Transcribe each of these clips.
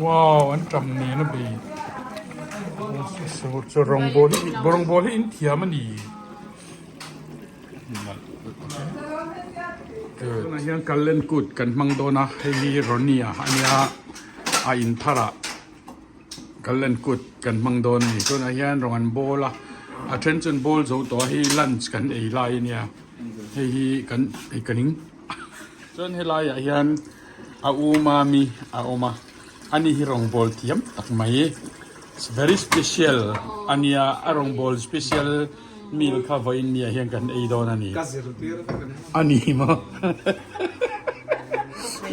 Wow an tam nen a bei chu rawngbawl hi rawngbawl hi in thiam a ni tunah hian kallen kut kan hmang dawn a hei hi Ronnie a ania a in thar ah kallen kut kan hmang dawn a ni tunah hian rawng an bawl a a then chuan bawl zo tawh a hei lunch kan ei lai a nia hei hi kan ei ka ning chuan helaiah hian. A u mami a awm a, ani hi rawngbâwl thiam tak mai, it's very special a nia, a rawngbâwl special meal kha vawiin niah hian kan ei dawn a ni. Ka zirtir vek a ni. A ni maw?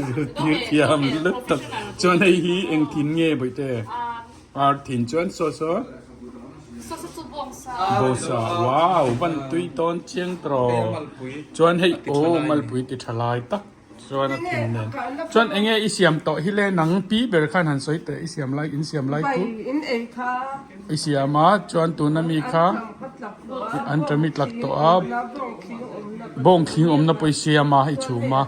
Zirtir thiam lutuk. Chuan hei hi engtin nge bawihte? Ar thin chuan saw saw. Saw chu bawngsa. Bawngsa, wow, van tui tawn chiang tawh. Chuan hei aw malpui ti tha lai tak. Chuan a thin nen. Chuan enge i siam tawh hi le nang pi ber khan han sawi teh i siam lai in siam lai chu. In ei kha. I siam a chuan tuna mi kha an tami tlak tawh a bawng thing awmna pawh i siam a i chhum a.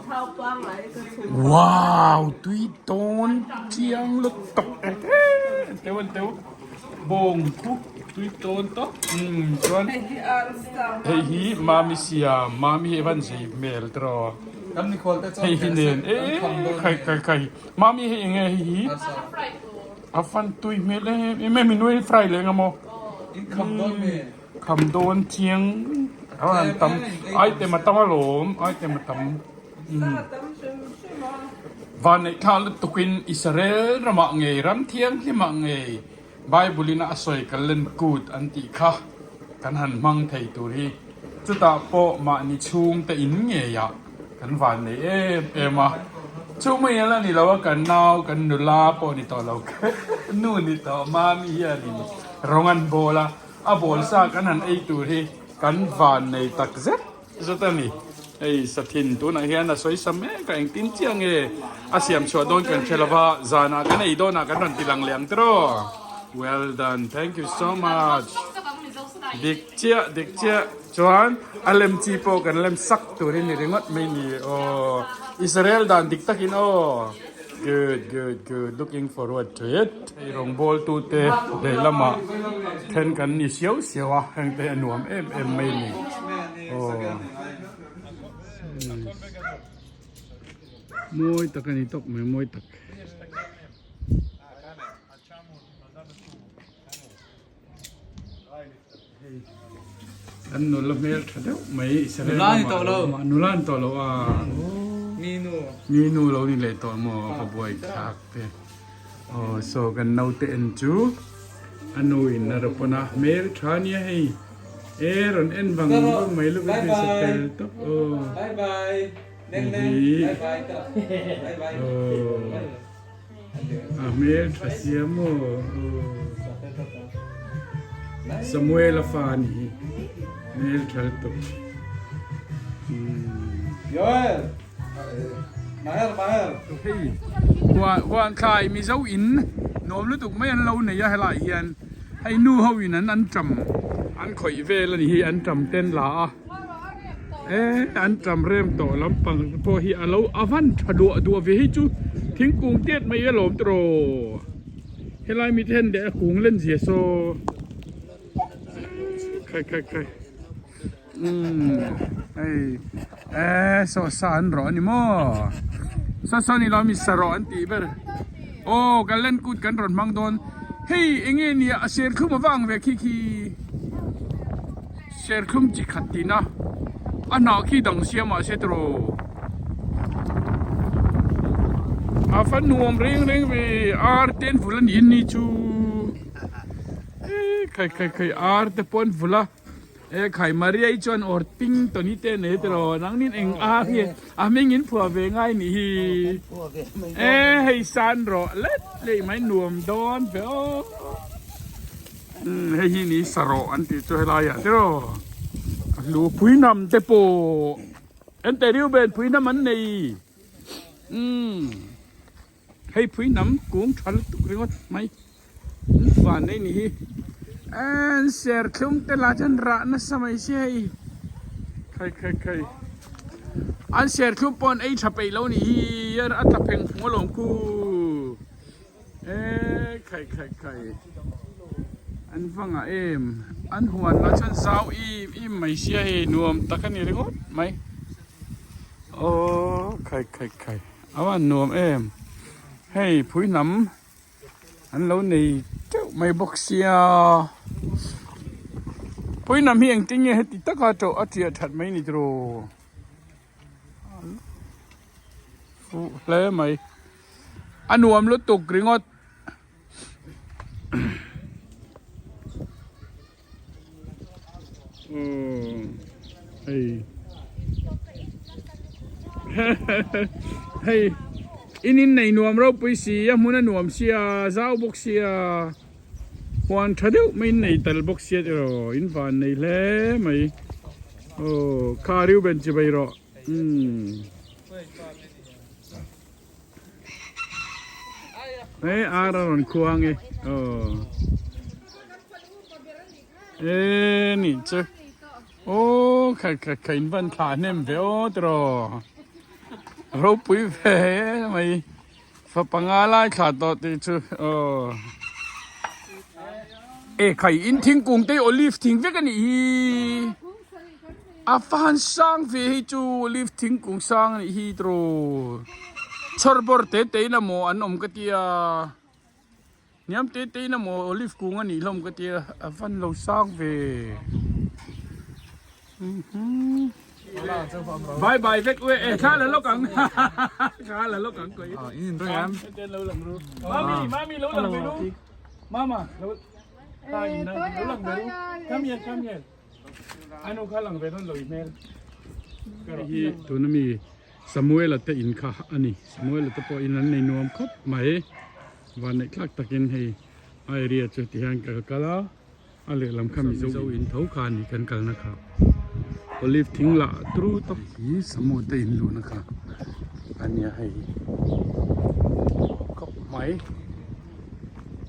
Wow tui tawn chiang lutuk e he teu an teu. Bawng khu tui tawn tawp umm chuan hei hi mami siam mami hi a van zei hmel tiraw hei hi nen eee khai khai khai mami hei eng nge hei hi a van tui hmel em em em in fry leh eng emaw kham dawn chiang a han tam item a tam alawm item a tam. Vanneihthla lutukin Israel ramah ngei, ram thianghlimah ngei Bible-in a sawi Kallen Kut an tih kha kan han hmang thei tur hi chutah pawh mahni chhungte in ngeiah kan vannei em em a. Chu mai ala ni lo a, kan nau, kan nula pawh ni tawh lo, nu ni tawh mami hianin rawng an bawl a, a bawl sa kan han ei tur hi kan vannei tak zet. Zet a ni. Hei Sathin tunah hian a sawi sa mek a, engtin chiah nge a siam chhuah dawn kan hre lova, zanah kan ei dawnah kan rawn ti lang leh ang tiraw? Well done, thank you so much. Dik chiah, dik chiah. Chuan a lem chi pawh kan lem sak turin ni ringawt mai ni aw. Israel dan dik takin aw. Good, good, good. Looking forward to it. Hei rawngbâwl tute lehlamah then kan ni siau siau a, heng te a nuam em em mai ni. Aw. Mawi tak a ni tawk mai, mawi tak. Kan nula hmel tha deuh mai Israel Nula ni tawh lo. Nula ni tawh lo a. Mi nu. Mi nu lo ni leh tawh maw ka buai thlak te. Aw so kan naute en chu a nu in a rawn pawn a hmel tha nia hei. E rawn en vang vang mai lutuk hi sa fel tawp aw. Bye bye. Neng neng. Bye bye ta. Bye bye. A hmel tha sia maw Samuel a fa a ni hi hmel tha lutuk Yoel Maher Maher Hei huan thlai Mizo in nuam lutuk mai an lo nei a helai hian hei nu ho in an an tam an khawih vel a ni hi an tam ten la a E an tam rem tawh lampang te pawh hi a lo a van tha duah duah ve hi chu thingkung tiat mai a lawm tawh helai mi te hian leh a kung len zia saw khai khai khai umm hei e saw sa an rawh a ni maw saw saw ni lo mi sa rawh an tih ber aw kan len kut kan rawn hmang dawn hei eng nge nia a serthlum a vang ve khi khi. Serthlum chi khat tina a hnah khi dang siam ah se tiraw a va nuam reng reng ve ar te an vul a niin ni chu e khai khai khai ar te pawh an vul a e khai Maria i chuan awr ping tawni te a nei tiraw nangnin eng ar nge a hming in phuah ve ngai nih hi e hei san rawh let leh mai nuam dawn ve aw. Umm hei hi ni sarawh an tih chu helai ah tiraw a hlu pui nam te pawh ente Reuben pui nam an nei umm hei pui nam kung tha lutuk ringawt mai an van nei ni hi an serthlum te lah chuan rah nasa mai sia hei khai khai khai an serthlum pawh an ei tha peih lo ni hi a tla pheng phung alawm khu. E. Khai khai khai an va ngah em an huan lah chuan zau im im mai sia hei nuam tak a ni ringawt mai aw khai khai khai a van nuam em hei phui hnam an lo nei teuh mai bawk sia phui hnam hi engtin nge heti taka tawh a chiah that mai ni tiraw. Fuh hle mai a nuam lutuk ringawt. Hei hei in in nei nuam ropui si a hmun a nuam sia zau bawk sia huan tha deuh mai in nei tel bawk sia tiraw in van nei hle mai aw kha Reuben chi bai rawh umm Hei ar a rawn khuang e aw e nih chu aw kha kha kha in van thlah hnem ve aw tiraw ropui ve mai fa panga lai thlah tawh tih chu aw e khai in thingkung te hi olive thing vek a nih hi A fan sang ve hi chu olive thingkung sang a nih hi tiraw chawr bawr te te in amaw an awm ka tia hniam te te in amaw olive kung a nih hlawm ka tia a van lo sang ve bye bye vek u e thla la lawk ang thla la lawk ang mami mami lo lang ve lu mama lo lang ve lu come here come here. Ano kha lang ve dawn lo i hmel. Hei hi tuna mi Samuela te in kha a ni. Samuela te pawh in an nei nuam khawp mai. Vanneih thlak takin hei a area chu ti hian ka kal a, a lehlam kha Mizo in tho kha a ni kan kalna kha. Olive thing lah turu tawp hi Samu te in luhna kha a nia hei khawp mai.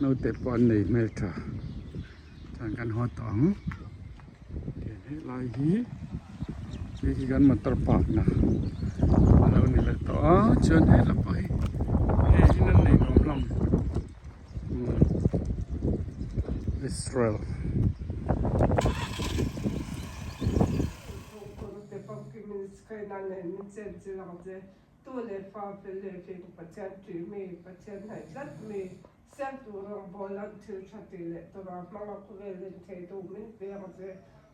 Naute pawh an nei hmeltha. Chuan kan haw tawh ang tiang he lai hi hei hi kan motor park na a lo ni leh tawh a chuan he lam pawh hi hei in an nei nuam hlawm umm Israel. Siamtu rawngbawl an thil tha tih leh tura hmanga khawvel en thei duh min pe ang che.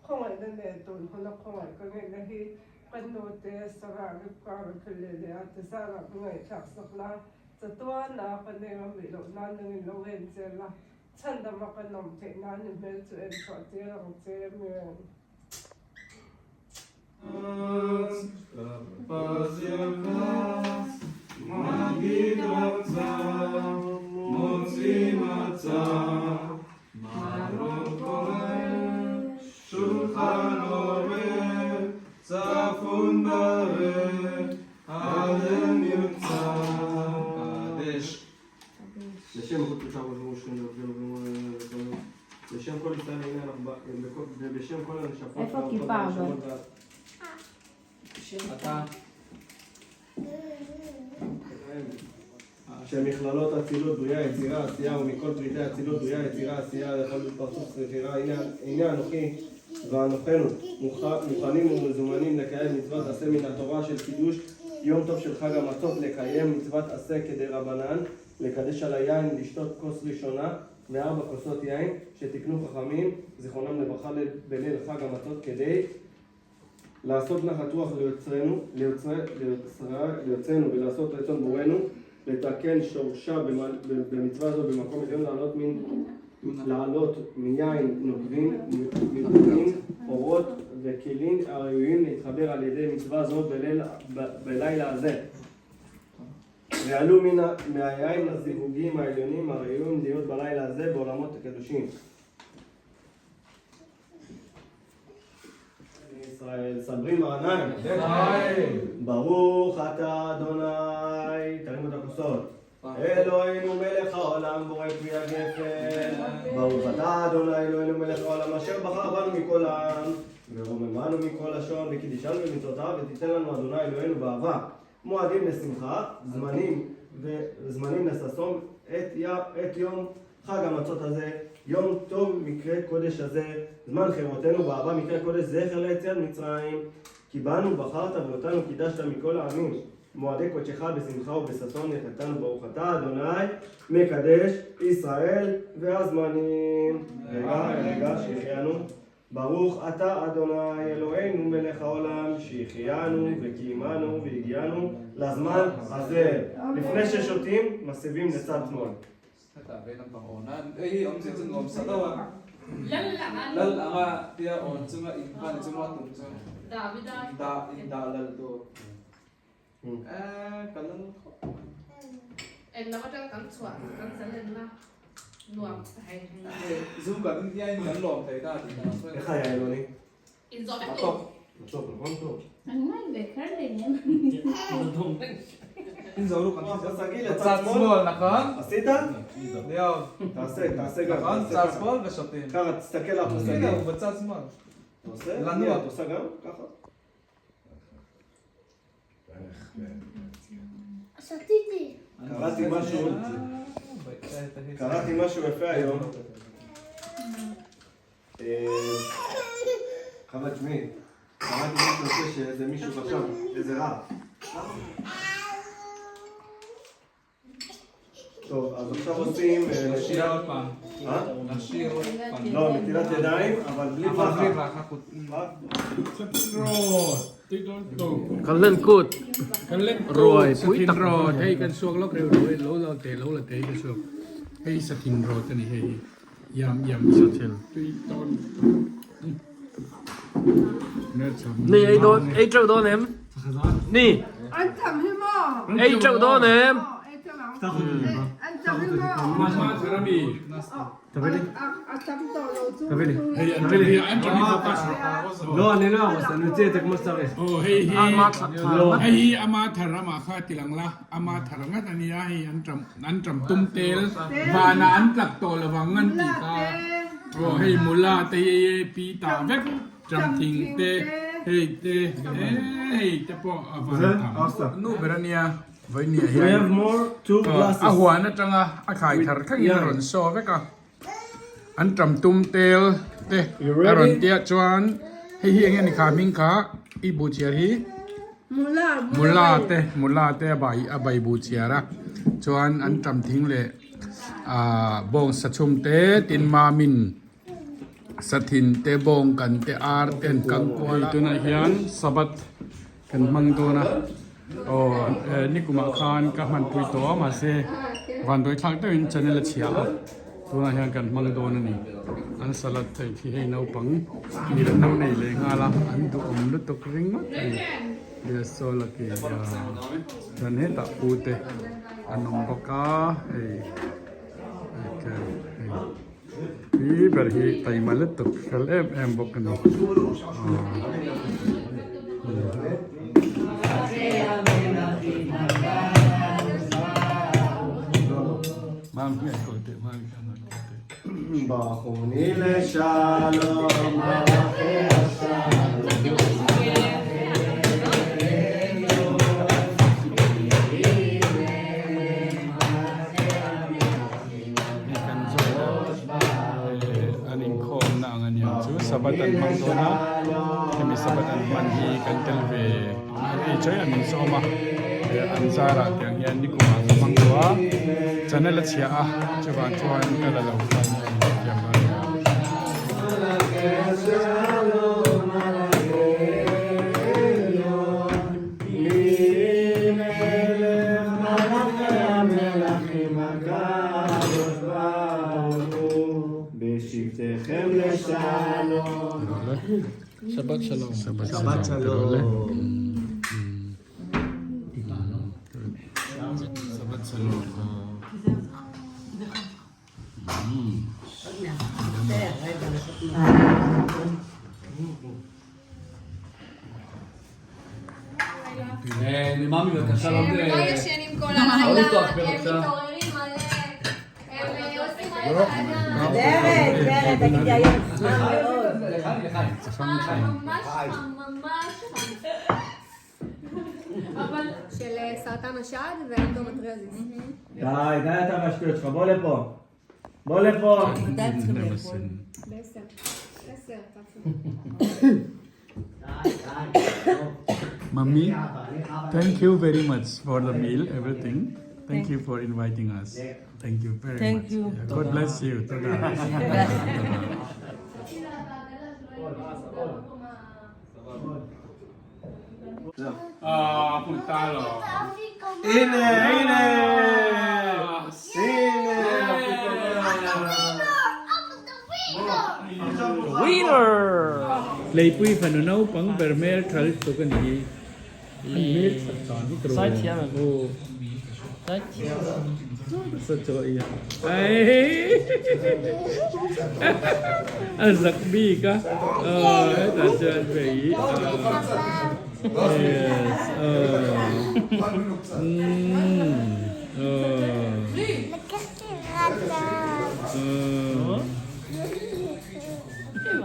Khawngaihna nen tun huna khawngaih ka ngeihna hi ka nu te Sarah Rivka Rachel leh Leah te zarah ka ngaihthlak sak la, chatuana ka neng a mih loh nan nangin lo en che la, chhandama ka nawm theih nan i hmel chu en chhuah tir ang che Amen. איפה הכיפה אבל? שמכללות אצילות בריאה יצירה עשייה ומכל פריטי אצילות בריאה יצירה עשייה לכל פרצוף זכירה הנה אנוכי ואנוכנו מוכנים ומזומנים לקיים מצוות עשה מן התורה של קידוש יום טוב של חג המצות לקיים מצוות עשה כדרבנן לקדש על היין לשתות כוס ראשונה מארבע כוסות יין שתיקנו חכמים זיכרונם לברכה בליל חג המצות כדי לעשות נחת רוח ליוצרנו, ליוצרנו ולעשות רצון בוראנו, לתקן שורשה במצווה זו במקום עליון לעלות מן לעלות מיין נוקבין מבנים אורות וכלים הראויים להתחבר על ידי מצווה זו בלילה הזה ועלו מהיין לזיווגים העליונים הראויים להיות בלילה הזה בעולמות הקדושים. ישראל סברי מרניים ברוך אתה אדוני תרימו את הכוסות אלוהינו מלך העולם בורא פרי הגפן ברוך אתה אדוני אלוהינו מלך העולם אשר בחר בנו מכל עם ורוממנו מכל לשון וקידישנו במצוותיו ותיתן לנו אדוני אלוהינו באהבה מועדים לשמחה זמנים וזמנים לששון את יום חג המצות הזה, יום טוב מקרה קודש הזה, זמן חירותנו באהבה מקרה קודש זכר ליציאת מצרים. כי בנו בחרת ואותנו קידשת מכל העמים. מועדי קודשך בשמחה ובששון יחתנו ברוך אתה אדוני מקדש ישראל והזמנים. רגע, רגע, שהחיינו. ברוך אתה אדוני אלוהינו מלך העולם שהחיינו וקיימנו והגיענו לזמן הזה. לפני ששותים, מסבים לצד שמאל. Heta vei lampang awn a, hei hi awmzia chu nuam sa deuh a. Lal ang a. Lal ang a tia awn chunga in khan chunga tum chu. Davida. Dah in dah lal tur. Eh ka lal khawp mai. Eng lam atang kan chhuah kan zalen na nuam hei. Hei zu kan in hian kan lawm thei ta tih kan sawi. איך היה אלוני? In zawh vek A tur. tawp. מתוק, נכון טוב? In zo ruk an בשגיל לצד לצד שמאל. שמאל, נכון? עשית? ליאור. תעשה, תעשה גם. נכון? תעשה צד ככה. שמאל ושותים. ככה, תסתכל לך הנה, בשגיל. הוא בצד שמאל. אתה עושה? לנוע. את עושה גם? ככה? שתיתי. קראתי משהו, קראתי משהו יפה היום. חווה, תשמעי, קראתי משהו יפה שאיזה מישהו חשב, איזה רב. טוב, אז עכשיו עושים נשאיר עוד פעם. אה? נשאיר עוד פעם. לא, נטילת ידיים, אבל בלי אבל בלי ברכה. ברכה. חוץ. מה? Satin ro ti don tu Kan lên cột kan len Rồi, satin pui tak ro hei kan suak lok reu reu lo lo te lo la te ka suak hei satin ro te ni hei yam yam Satin. tui ton ne cham Ni ei đón ei trâu đón em Ni אל תמהימו! ei trâu đón em אל תמהימו! ma ma tharami תביא לי. hei an hi an tami focus לא, אני לא ארוס, אני אוציא את זה כמו שצריך. oh hei hi Ama thar hei hi ama tharama kha tilang la ama tharanga ania hei an tram an tram tum tel vana an tlak to lawang an ti ka oh hei mula te pi ta vek tram thing te hei te hei te po avan זה? tam ארסה. nu berania vainia We hian have more two a glasses. huan atanga a khai thar khangin a rawn saw vek a an tram tum tel te You a rawn ready? tia chuan hei hi enge ni kha hming kha i bu chiar hi מולה, mula te mula te a bai a bai bu chiar a chuan an tram thing leh ah bawng sachhum te tin mamin sathin te bawng kan te ar te an kang kual a tunah hian sabat kan hmang dawn a aw nikumah khan ka hman pui tawh a mahse vandawi thlak deuhin channel a chhia a tunah hian kan hmang dawn a ni an salad thei khi hei naupang mi an lo nei leh nghal a an duhawm lutuk ringawt a ni yes saw laki chuan hetah pu te an awm bawk a hei okay hei hi ber hi taima lutuk fel em em bawk a ni mam nge ko te mam ko te בחוני לשלום, מלאכי השלום. Hei kan zawt a an inkhawm na ang aniang chu sabat an hmang dawn a hemi sabat an hman hi kan tel ve ei chawi an min sawm a an zarah tiang hian nikumah ka hmang tawh a channel a chhia a chuvang chuan ka la lo khan a in thiam a בשבתכם לשלום. Shabbat shalom. שבת שלום. Shabbat shalom. מממי בבקשה לא הם לא ישנים כל הלילה, לפתוח, הם בבקשה. מתעוררים מלא, הם עושים מלא בלאגן. ורד, ורד, תגידי היום חם מאוד. חם, ממש חם, ממש חם. אבל של סרטן השד ואנדומטריוזיס. די, די אתה והשטויות שלך, בוא לפה. בוא לפה. מתי הם צריכים לאכול? ב-10. 10, Mummy, thank you very much for the meal, everything. Thank you for inviting us. Thank you very Thank much. you. Yeah, God bless you. Toda. Ah, puntalo. הנה, הנה! הנה! Winner! Leipui fanu naupang ber hmel tha lutuk a ni hi. An hmel that dan hi ka Sai thiam em? Aw. Sai thiam. Sa chaw ei a. Ai! A zak bik a. Aw hetah chuan hei yes aw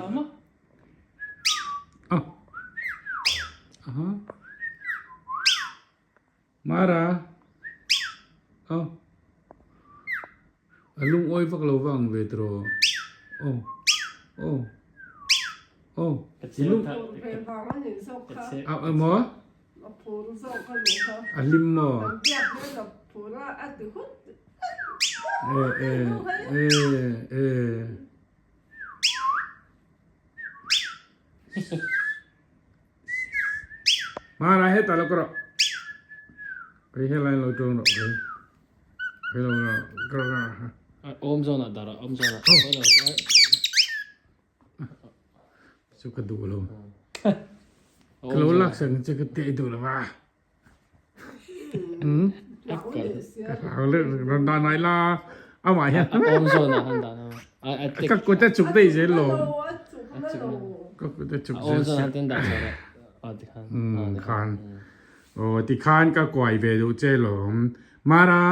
umm aw aw. Aha. Mara. Aw. A lungawi vak lo vang ve tawh. Aw. Aw. Aw. I lung. A a maw? A hlim maw? E e e e. Mara hetah lo ka rawh. Kei helai lo tawng rawh kei. Kei lo rawh ka rawh. Awm zawn ah dah rawh awm zawn ah. Chu ka duh lo. Ka lo lak sak che ka teh duh lo va. Ka hlau le ran dan ai la. Amah hian. Awm zawn ah han dan a. Ka kut a chuk daih zel lo. Ka kut a chuk zel. Awm zawn ah han ten dah sak rawh. Tikhan. Khan. Aw tikhan ka kuai ve duh che lawm. Mara.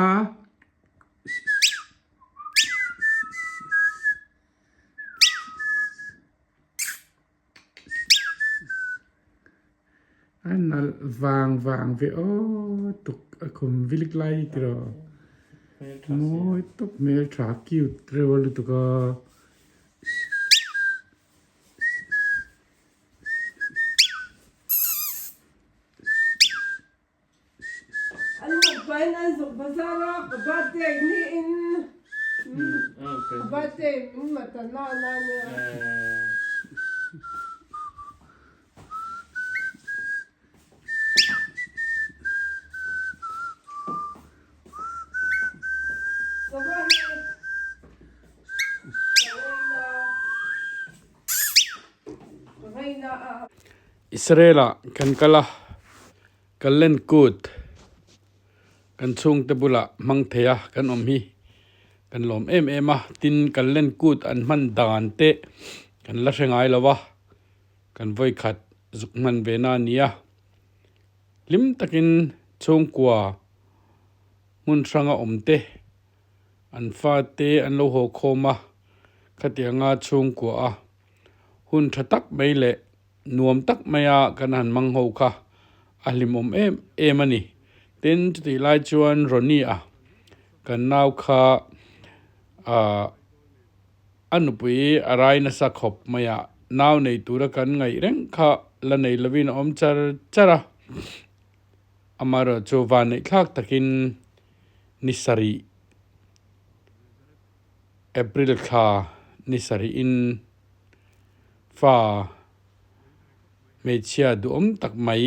A nalh vang vang ve aw tuk a khum vilik lai hi tiraw mawi tawp hmeltha cute reuh a lutuk a. An mukpain an zuk bazar a, ka birthday niin ka birthday min matana na nia. Sava hi ka ngaina ka ngaina a. Israel-ah kan kal a, Kallen kut kan chhungte bulah hmang thei a kan awm hi kan lawm em em a, tin Kallen kut an hman dan te kan la hre ngai lo va, kan vawi khat zuk hman ve na a ni a, hlim takin chhungkua hmun hranga awm te an fate an lo haw khawm a, khatianga chhungkua a hun tha tak mai leh Nuam tak maia kan han mang ho kha a hlimawm em em a ni. Tin, chutih lai chuan Ronnie-a kan nau kha ah a nupui a rai nasa khawp maia nau nei tura kan ngaih reng kha la nei lovin a awm char char a. Amaherawh chu van neih thlak takin ni sarih April thla ni sarihin Fa hmeichhia duhawm tak mai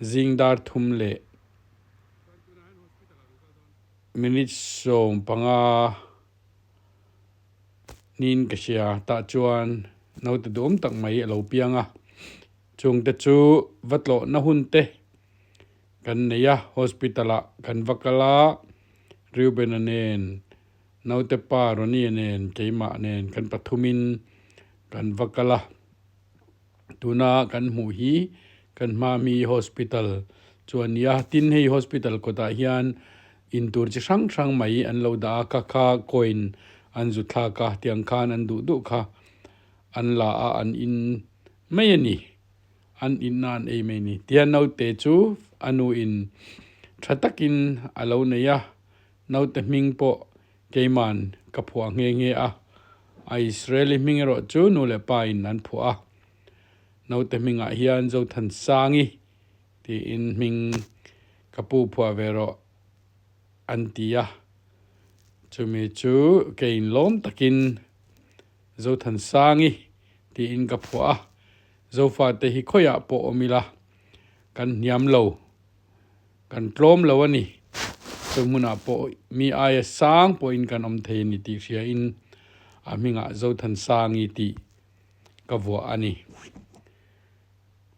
zing dar thum leh minute 15 niin ka hria tah chuan naute duhawm tak mai a lo piang a chungte chu va tlawhna hun te kan nei a hospital ah kan va kal a Reuben-a nen. Naute pa Ronnie nen keimah nen kan pathumin kan va kal a, tuna kan hmuh hi kan hma mi hospital chu a ni a, tin hei hospital kawtah hian in tur chi hrang hrang mai an lo dah a, kha kha coin an zu thlak a, tiang khan an duh duh kha an la a an in mai a ni, an inna an ei mai a ni. Tihian naute chu a nu in tha takin a lo nei a. Naute hming pawh keiman ka phuah nghe nghe a, a Israeli hming erawh chu nu leh pa in an phuah a. Naute hmingah hian Zothansangi tiin hming ka pu phuah ve rawh an ti a, chumi chu keiin lawm takin Zothansangi tiin ka phuah a, Zofate hi khawiah pawh awm ila kan hniam lo. Kan tlawm lo a ni. Chu hmunah pawh mi aia sang pawhin kan awm thei a ni tih hriain a hmingah Zothansangi tih ka vuah a ni.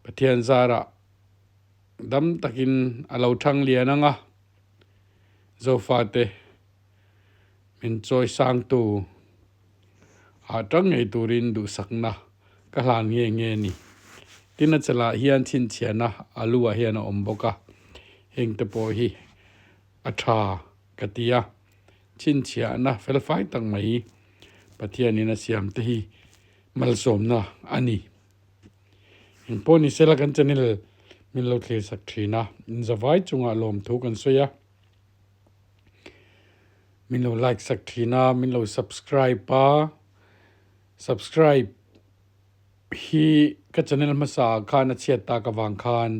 Pathian zarah dam takin a lo thang lian ang a, Zofate min chawi sangtu ah tang ngei turin duhsakna ka hlan nge nge a ni. Tin a chalah hian chhinchhiahna a lu ah hian a awm bawk a, heng te pawh hi a tha ka ti a, chhinchhiahna felfai tak mai hi Pathianin a siam te hi malsawmna a ni. Engpawh ni sela kan channel min lo thlir sak thin a, inzavai chungah lawmthu kan sawi a. Min lo like sak thin a, min lo subscribe a, subscribe hi ka channel hmasa ah khan a chhiat tak avang khan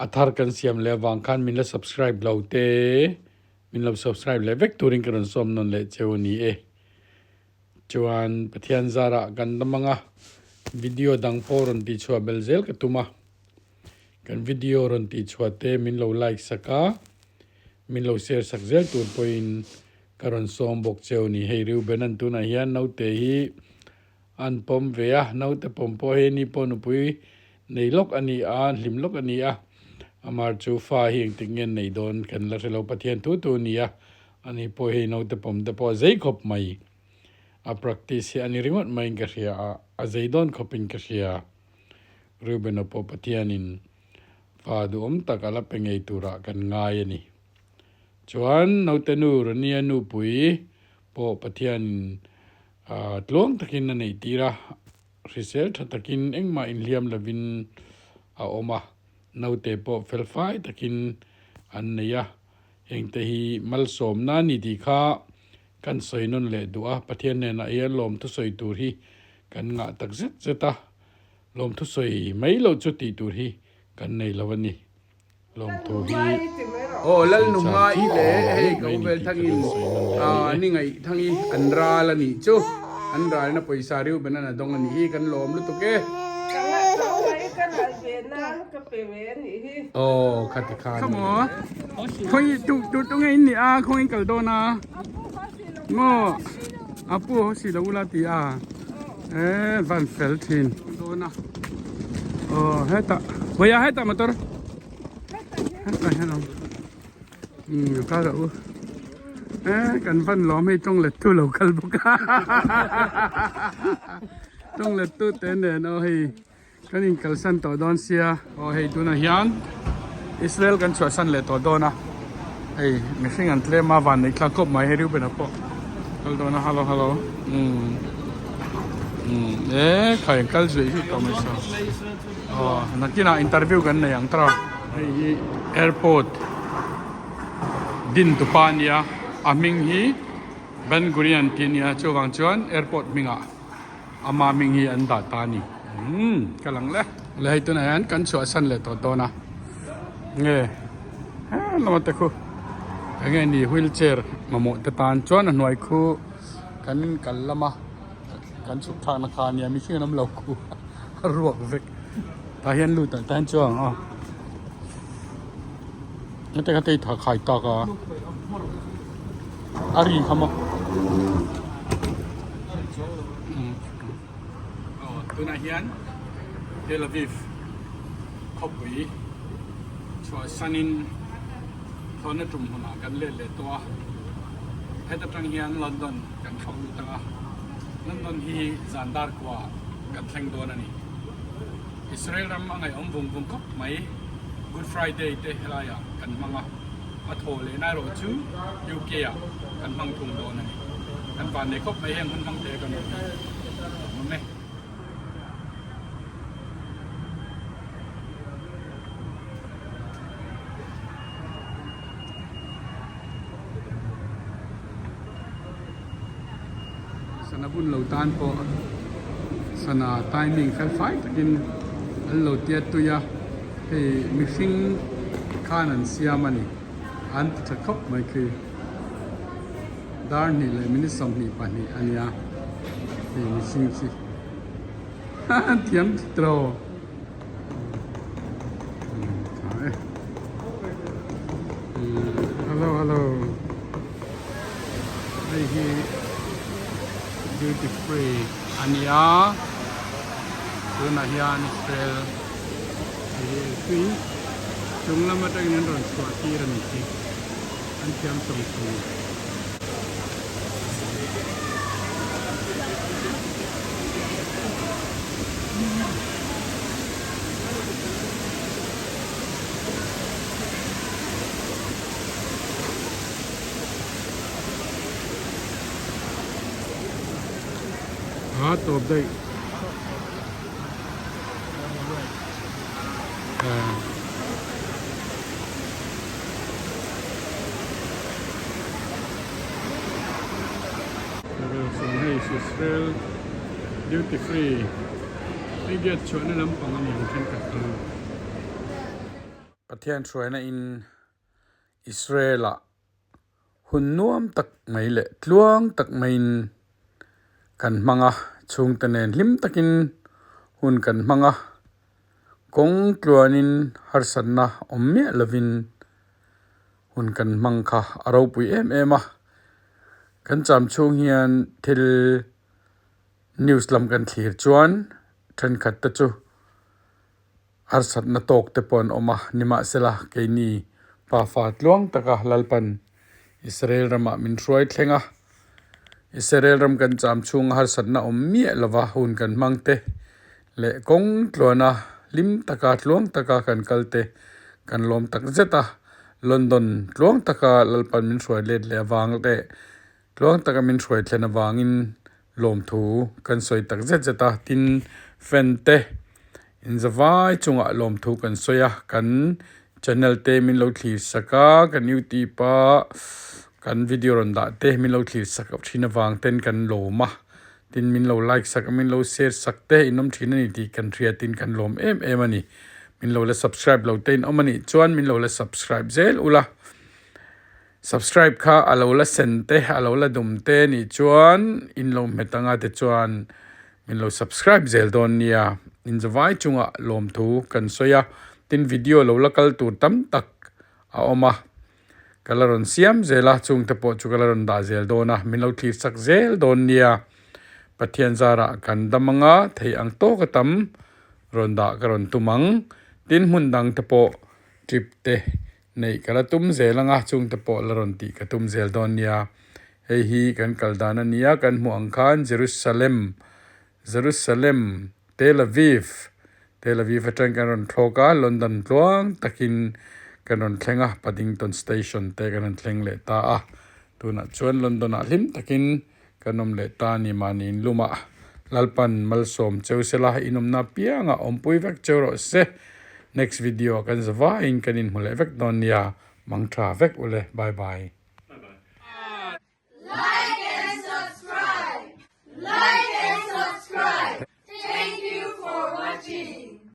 a thar kan siam leh avang khan min la subscribe lo te, min lo subscribe leh vek turin ka rawn sawm nawn leh cheu a ni e. Chuan Pathian zarah kan dam anga video dang pawh rawn tihchhuah bel zel ka tum a. Kan video rawn tih chhuah te min lo like sak a, min lo share sak zel tur pawhin ka rawn sawm bawk cheu ni. Hei Reuben an tunah hian naute hi an pawm ve a, naute pawm pawh hei ni pawh nupui nei lawk a ni a, hlim lawk a ni a, amar chu fa hi engtik nge an nei dawn kan la hre lo, Pathian thu thu a ni a, ani pawh hei naute pawm te pawh a zei khawp mai, a practice hi a ni ringawt maiin ka hria a, a zei dawn khawpin ka hria. Reuben-a pawh Pathianin fa duhawm tak a la pe ngei turah kan ngai a ni. Chuan naute nu Rania nupui pawh Pathianin tluang takin a neih tir a, hrisel tha takin engmah inhliam lovin a awm a, naute pawh felfai takin an nei a, hengte hi malsawmna a ni tih kha kan sawi nawn leh duh a, Pathian hnenah hian lawmthu sawi tur hi kan ngah tak zet zet a, lawmthu sawi mai loh chu tih tur hi kan nei lo a ni. Lawmthu hi Aw Lalnunga i le hei mai ka ni uvel tih ka thangin rawn sawi nawn leh a ni e. ni ngaih thangi an ral a nih chu an ralna pawisa Reuben an a dawng a nih hi kan lawm lutuk e. Ka ngaih ka ral ve nan ka pe ve a nih hi. Aw khati khan. Kha maw khawi tu tu tu nge in nih a khawi in kal dawn a maw a pu ho si lo ula ti a e van fel thin dawn a aw hetah vawiah hetah motor hetah hian a awm umm kal rawh u e kan van lawm hei tawng let tu lo kal bawk a tawng let tu te nen aw hei. Kan inkalsan tawh dawn sia. Aw hei tunah hian Israel kan chhuahsan leh tawh dawn a, hei mihring an tlem a van neih thlak khawp mai hei Reuben-a pawh kal dawn a hello hello umm umm e khai an kal zuih zuih tawh mai saw aw nakinah interview kan nei ang tawh hei hi airport din tupa a nia a hming hi Ben Gurion tih a nia chuvang chuan airport hmingah. Ama hming hi an dah ta a ni. Umm ka lang le. Le hei tunah hian kan chhuahsan leh tawh dawn a. Nge he lama te khu eng nge ni wheel chair mamawh te tan chuan a hnuai khu kan kal lama kan chhuk thlakna kha a nia mihring an awm lo khu a ruak vek. Tah hian lut ah tan chuan aw heta kha te tha khai tak a a ri kha maw aw tunah hian Tel Aviv khawpui chhuahsanin thlawhna tum hmunah kan let leh tawh a heta tang hian London kan thlawk lut ang a London hi zan dar kua kan thleng dawn a ni. Israel ram a ngaihawm vung vung khawp mai. Good Friday te helaiah kan hmang a, a thaw leh na erawh chu UK ah kan hmang thung dawn a ni. Kan van nei khawp mai heng hun hmang te kan awm hi a awm e. Sana bun lo tan pawh sana timing fel fai takin an lo tiat tui a, hei mihring khan an siam a ni, an ti tha khawp mai khi. Dar hnih leh minute 22 a nia, hei mihring khi thiam tiraw. Hello hello hei hi duty free a nia tunah hian Israel tui chung lam atangin an rawn chhuah tir a ni hi an thiam sawng sawng. A tawp daih Hei Israel duty free hei gate chhuahna lampang a ni ang thenkhat chu. Pathian hruaina in Israel ah hun nuam tak mai leh tluang tak maiin kan hmang a, chhungte nen hlim takin hun kan hmang a, kawng tluanin harsatna awm miah lovin hun kan hmang kha a ropui em em a, kan cham chhung hian thil news lam kan thlir chuan thenkhat te chu harsatna tawk te pawh an awm a, nimahsela keini pafa tluang taka Lalpan Israel ramah min hruai thleng a, Israel ram kan cham chhunga harsatna awm miah lova hun kan hmang te leh kawng tluana hlim taka tluang taka kan kal te kan lawm tak zet a, London tluang taka Lalpan min hruai let leh avang leh tluang taka min hruai thlen avangin lawmthu kan sawi tak zet zet a, tin fan te inzavai chungah lawmthu kan sawi a, kan channel te min lo thlir sak a, kan youtube a kan video rawn dah te min lo thlir sak thin avang ten kan lawm a, tin min lo like sak a min lo share sak te in awm thin a ni tih kan hria tin kan lawm em em a ni, min lo la subscribe lo te in awm a nih chuan min lo la subscribe zel ula. Subscribe kha a lo la sen te a lo la dum te nih chuan in lo hmet anga te chuan min lo subscribe zel dawn nia inzawai chungah lawmthu kan sawi a tin video lo la kal tur tam tak a awm a ka la rawn siam zel a chungte pawh chu ka la rawn dah zel dawn a min lo thlir chak zel dawn nia Pathian zarah kan dam anga thei ang tawk a tam rawn dah ka rawn tum ang tin hmun dang te pawh trip te Neih ka la tum zel anga chungte pawh la rawn tih ka tum zel dawn nia. Hei hi kan kal dan a nia, kan hmuh ang khan Jerusalem, Jerusalem, Tel Aviv, Tel Aviv atang kan rawn thlawk a, London tluang takin kan rawn thleng a, Paddington Station te kan rawn thleng leh ta a. Tunah chuan London ah hlim takin kan awm leh ta a ni mahni inlumah Lalpan malsawm cheu sela inawmna apiangah awmpui vek cheu rawh se. Next video ah kan za vaiin kan inhmu leh vek dawn nia, mangtha vek ule, bye bye.